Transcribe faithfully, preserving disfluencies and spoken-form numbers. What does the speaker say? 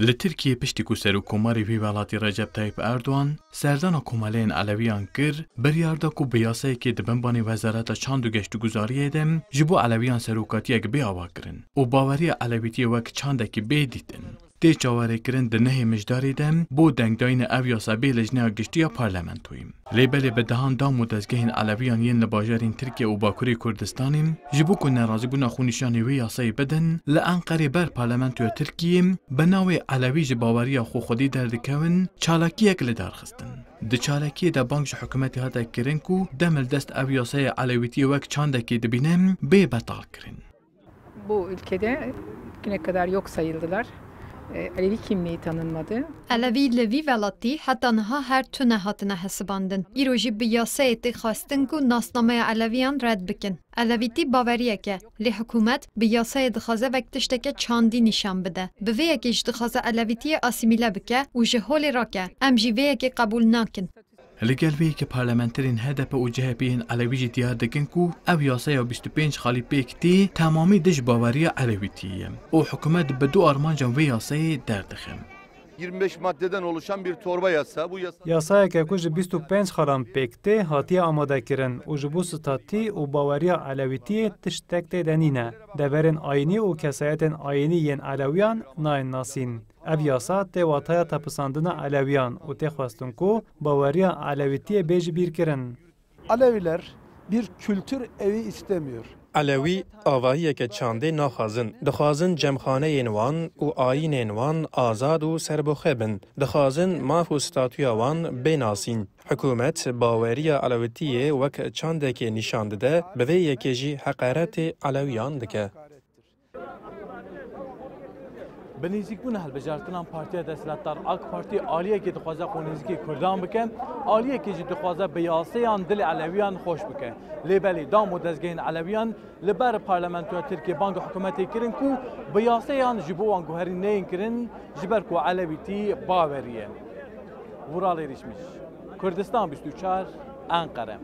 Li Tirkiyê piştî ku Serokkomarê vê welatî Recep Tayyip Erdogan serdana komeleyên Elewiyan kir, biryar da ku bi yasayekê di binbanê Wezareta Çand û Geştûguzariyê de ji bo Elewiyan serokatiyek bê avakirin û baweriya Elewîtiyê wek çandekî bê dîtin. Tê çaverêkirin di nehê Mijdarê de bo dengdayînê ev yasa bê lijneya giştî ya parlamentoyê. Lê belê bi dehan dam û dezgehên Elewiyan yên li bajarên Tirkiye û Bakurê Kurdistanê ji bo ku nerazîbûna xwe nîşanî wê yasayê bidin, li Enqerê ber parlamentoya Tirkiyê bi navê Elewî ji baweriya xwe xwedî derdikevin, çalakiyek li dar xistin. Di çalakiyê de bang ji hikûmetê hate kirin ku demildest ev yasaya Elewîtiyê wek çandekê dibîne bê betal kirin. Bu ülkede güne kadar yok sayıldılar. E, Alevi kimliği tanınmadı. Elewî li vî welatî heta niha her tune hatine hesibandin. Îro jî bi yasayê tê xwestin ku nasnameya Eleviyan red bikin. Elewîtî baweriyek e, lê hikûmet bi yasayê dixwaze wek tişteke çandî nîşan bide. Bi vê yekê jî dixwaze Elewîtiyê asîmîle bike û ji holê rake. Em jî vê yekê qebûl nakin. Li gel vê yekê parlamenterên H D P û C H P yên Elewî jî diyar dikin ku ev yasaya bîst û pênc xalî pêk tê temamî dij baweriya Elewîtiyê ye û hikûmet bi du armancan vê yasayê derdixe. Yirmi beş maddeden oluşan bir torba yasa. Bu yasa Yasayeke ku ji bîst û pênc xalan pêk tê hatiye amadekirin û ji bo statî û baweriya Elewîtiyê tiştek tê de nîne. Deverên ayînî û kesayetên ayînî yên Elewiyan nayên nasîn. Ev yasa tê wataya tepisandina Elewiyan û tê xwestin ku baweriya Elewîtiyê bê ji bîr kirin. Aleviler bir kültür evi istemiyor. Elewî avahiyeke çandê naxwazin. Dixwazin cemxaneyên wan û ayînên wan azad û serbixwe bin. Dixwazin maf û statûya wan bê nasîn. Hikûmet baweriya Elewîtiyê wek çandekê nîşan dide, bi vê yekê jî heqaretê Elewiyan dike. Bi nêzîkbûna hilbijartinan partiya desthilatdar AK Partî aliyekê dixwaze xwe nêzîkî Kurdan bike, aliyekê jî dixwaze bi yasayan dilê Elewiyan xweş bike. Lê belê dam û dezgehên Elewiyan li ber parlamentoya Tirkiyê banga hikûmetê kirin ku bi yasayan ji bo wan guherîn neyên kirin, ji ber ku Elewîtî bawerî ye. Vural Êrîşmîş, Kurdistan bîst û çar, Enqere.